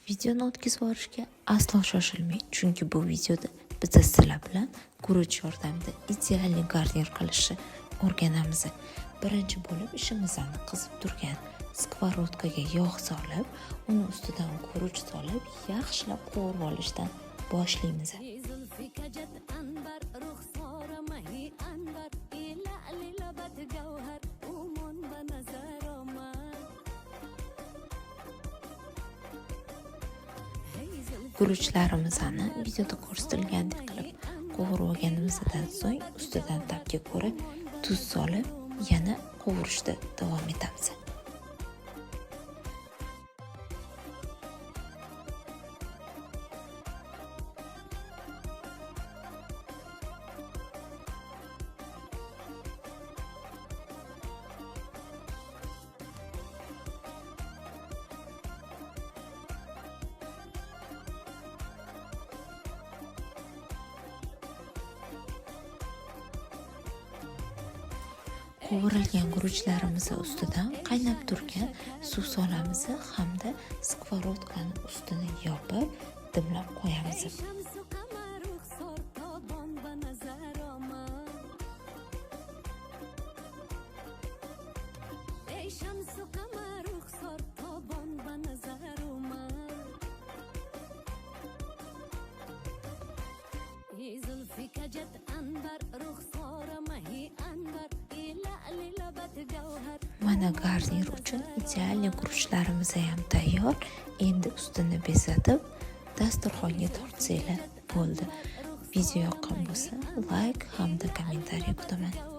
Videoni o'tkazib yuborishga aslo shoshilmang, chunki bu videoda biz sizlar bilan guruch yordamida ideal garnir qilishni o'rganamiz. Birinchi bo'lib ishimizni qizib turgan skовородkaga yog' solib, uni ustidan guruch solib, yaxshilab qovurib olishdan boshlaymiz. Guruchlarimizni videoda ko'rsatilgandek qilib qovurib olganimizdan so'ng ustidan ta'bga ko'ra tuz solib, yana qovurishda davom etamiz. Qovurilgan guruchlarimiz ustidan qaynab turgan suv solamiz hamda skовородkani ustini yopib dimlab qo'yamiz. Mana garnir uchun ideal guruchlarimiz ham tayyor. Endi ustini bezatib dasturxonga tortsanglar bo'ldi. Video yoqqan bo'lsa, like hamda kommentariy kutaman.